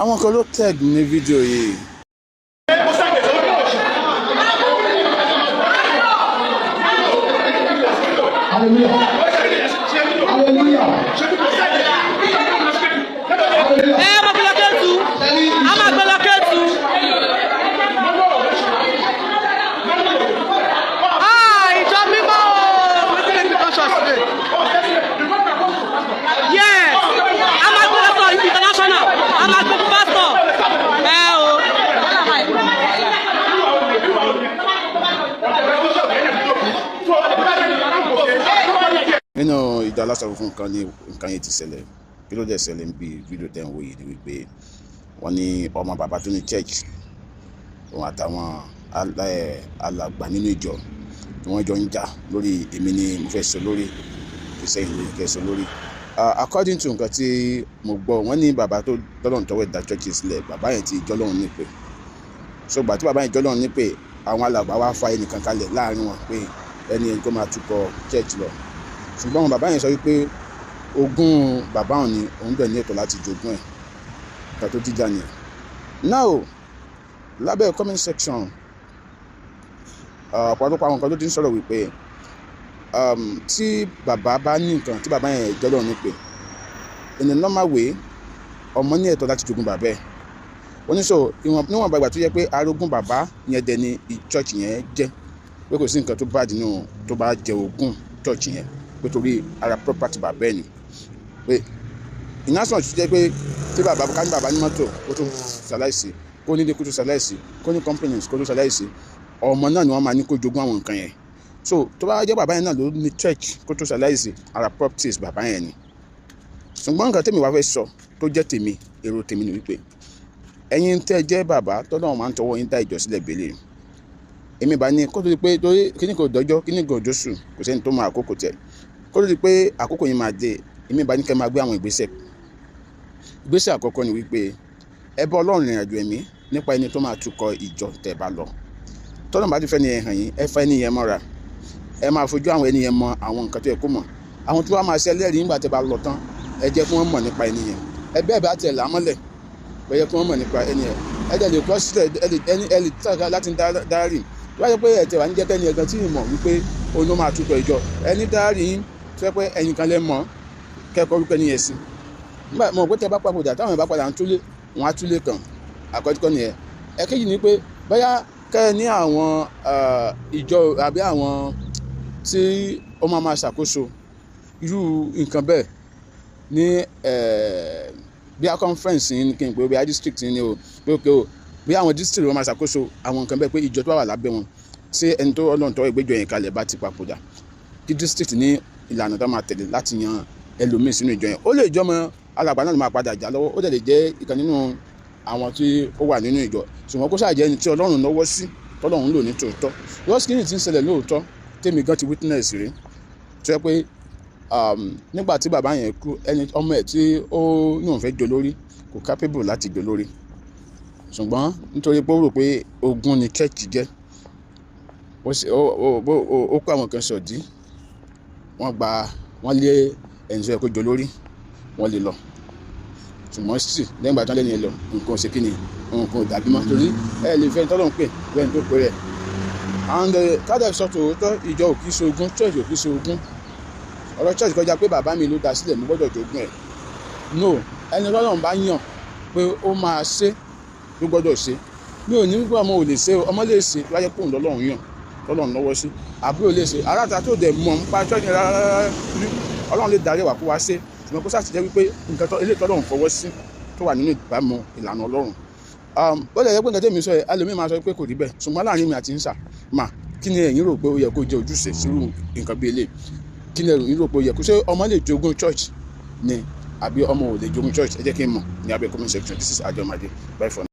Àwọn kan ló tag ní fídíò yìí. Hallelujah. Hallelujah. Ẹ máa gbé lọ Kétu, a máa gbé lọ Kétu. Ah, ìjọ mímọ́ o, wetin make me conscious today? Yes, a máa gbé lọ sọ international, a máa gbé fún pastor. Ẹ o. Nínú ìjọ aláṣọ funfun kan ní nǹkan yìí ti ṣẹlẹ̀. Kí ló dẹ̀ ṣẹlẹ̀ níbi fídíò tẹ̀ ń wò yìí ni wípé wọ́n ní ọmọ bàbá tó ní church, òun àtàwọn alàgbà nínú ìjọ ni wọ́n jọ ń jà lórí èmi ni mo fẹ́ sọ lórí ìṣẹ́yìn lórí kẹsọ lórí. According to nǹkan tí mo gbọ́, wọ́n ní bàbá tó tọ́lọ́run tọwọ́ ẹ̀dá church sílẹ̀, bàbá yẹn ti jọ́lọ́run nípè. So gbà tí bàbá yẹn jọ́lọ́run nípè, àwọn alàgbà wá fa ẹnìkan kalẹ̀ láàrin wọn pé ẹni yẹn kó máa tukọ̀ church lọ. Ṣùgbọ́n àwọn bàbá yẹn sọ wípé ogún bàbá òun ni, òun dẹ̀ ní ẹ̀tọ́ láti jogún ẹ̀. Nǹkan tó jíjà nìyẹn. Now, lábẹ́ comment section, ọ̀pọ̀lọpọ̀ àwọn nǹkan tó ti ń sọ̀rọ̀ wípé tí bàbá bá ní nǹkan tí bàbá yẹn jọ́lọ́run nípè, in a normal way, ọmọ ní ẹ̀tọ́ láti jogún bàbá ẹ̀. Oníṣòwò níwọ̀n bàgbà tó yẹ pé arógún bàbá yẹn dẹ̀ ni church yẹn jẹ́, pé kò sí nǹkan tó bá dínú tó bá jẹ ogún church yẹn, pé torí ara property bàbá ẹ̀ ni. Pé ìyẹn tó jẹ́ pé tí bàbá ká ní bàbá ní mọ́tò kó tó ṣaláìsí, kó nílé kó tó ṣaláìsí, kó ní companies kó tó ṣaláìsí, ọmọ náà ni wọ́n máa ní kó jogún àwọn nǹkan yẹn. So tó bá jẹ́ bàbá yẹn náà ló ní church kó tó ṣaláìsí, ara properties bàbá yẹn ni. Ṣùgbọ́n nǹkan tèmi wá fẹ́ sọ tó jẹ́ tèmi, èrò tèmi ni wípé ẹ̀yin tẹ́ jẹ́ bàbá tọ́lọ́run máa ń tọwọ́ yín dá ìjọ sílẹ̀ bẹ́lẹ̀, èmi bá ní kó tó di pé torí kíní kò dọ́jọ́, kíní kò dóṣù, kò sẹ́ni tó mọ àkókò tẹ̀, kó tó di pé àkókò yín máa dé, èmi bá ní kẹ́ máa gbé àwọn ìgbésẹ̀. Ìgbésẹ̀ àkọ́kọ́ ni wípé ẹ bá Ọlọ́run rìnrìn àjò ẹ̀mí nípa ẹni tó máa tukọ̀ ìjọ tẹ̀ bá lọ. Tọ́lọ́run bá ti fẹ́ ni ẹ hàn yín, ẹ fa ẹni yẹn mọ́ra, ẹ máa fojú àwọn ẹni yẹn mọ àwọn nǹkan tó yẹ kó mọ̀, àwọn tí wọ́n máa ṣe ẹlẹ́rìí nígbà tẹ́ bá lọ tán, ẹ jẹ́ kí wọ́n mọ̀ nípa ẹni yẹn. Ẹ bẹ́ẹ̀ bá tiẹ̀ lámọ́lẹ̀, ẹ jẹ́ kí wọ́n mọ̀ nípa ẹni yẹn. Ẹ dẹ̀ lè kọ́ sílẹ̀, ẹ lè tàkà láti dárì tó bá jẹ́ pé ẹ tẹ̀ wá ní jẹ́ kẹ́ni ẹ̀gan tí ì mọ̀ wípé òun ló máa tukọ̀ ìjọ. Ẹni dárì yín tó yẹ pé ẹ̀yin kan lẹ mọ̀, kẹ́kọ̀ọ́ orúkọ ẹni yẹn sí. Nígbà mọ̀ pé tẹ́ bá papòdà, táwọn ìbá padà ń túlé, wọn á túlé kàn. Àkọ́kọ́ nìyẹn. Ẹ̀kejì ni pé bóyá kẹ́ ẹ ní àwọn ìjọ àbí àwọn tí ó máa máa ṣàkóso irú nǹkan bẹ́ẹ̀ ní bí a conference yín kí n pè é, bí a district yín ni o, pé òkè o, bí àwọn district wọn máa ṣàkóso àwọn nǹkan bẹ́ẹ̀, pé ìjọ tó wà lábẹ́ wọn, tí ẹni tó Ọlọ́run tọwọ́ ìgbẹ́jọ yẹn kalẹ̀ bá ti papòdà, kí district ní ìlànà tó máa tẹ̀lé láti yan ẹlòmíì sínú ìjọ yẹn. Ó lè jọmọ alàgbà náà ló máa padà já lọ́wọ́, ó dẹ̀ lè jẹ́ ìkan nínú àwọn tí ó wà nínú ìjọ, ṣùgbọ́n kó ṣáà jẹ́ ẹni tí Ọlọ́run lọ́wọ́ sí, tọ́lọ́run lò ní tòótọ́. Lọ́sìkìnì tí ń ṣẹlẹ̀ lóòótọ́ tèmi gan ti witness rí, tó yẹ pé nígbà tí bàbá yẹn kú, ẹni ọmọ ẹ̀ tí ó ní òun fẹ́ jọ lórí kò capable láti jọ lórí, ṣùgbọ́n nítorí pé ó rò pé ogún ni church jẹ́, ó kó àwọn kan sọ̀dí, wọ́n gba wọ́n lé ẹni tó yẹ kó jọ lórí, wọ́n lè lọ. Ṣùgbọ́n sì lẹ́yìn ìgbà tí wọ́n lé ní ẹ lọ, nǹkan ò ṣe kíni, nǹkan ò dàbí mọ́, torí ẹ lè fẹ́ tọ́lọ́run pè bẹ́ẹ̀ ni tó pè rẹ̀. And kádà sọ tòótọ́, ìjọ ò kì í ṣe ogún, church ò kì í ṣe ogún. Ọ̀rọ̀ church kọjá pé bàbá mi ló dá sílẹ̀, mo gbọ́dọ̀ jogún ẹ̀. No, ẹni tọ́lọ́run bá yàn pé ó máa ṣe ló gbọ́dọ̀ ṣe. Mi ò ní wípé ọmọ ò lè ṣe, ọmọ lè ṣe wáyé pòun lọ́lọ́run yàn, tọ́lọ́run lọ́wọ́ sí. Àbúrò lè ṣe, aráàta tó dẹ̀ mọ̀ nípa church rárá, Ọlọ́run lè darí wà kó wá ṣe, ṣùgbọ́n kó sáà ti jẹ́ wípé nǹkan tó eléyìí tọ́lọ́run fọwọ́ sí tó wà nínú ìbámu ìlànà Ọlọ́run. Bó lè yẹ pé nǹkan tẹ́mi sọ yẹ, ẹlòmíì máa sọ pé kò rí bẹ́ẹ̀, ṣùgbọ́n láàrin mi àti ń sà mà, kí ni ẹ̀yin rò pé ó yẹ kó jẹ́ ojúṣe sírú nǹkan bí eléyìí? Kí ni ẹ̀yin rò pé ó yẹ kó ṣe? Ọmọ lè jogún church ni àbí ọmọ ò lè jogún church? Ẹ jẹ́ kí n mọ̀ ní abẹ́ comment section. This is Ajomade, bye for now.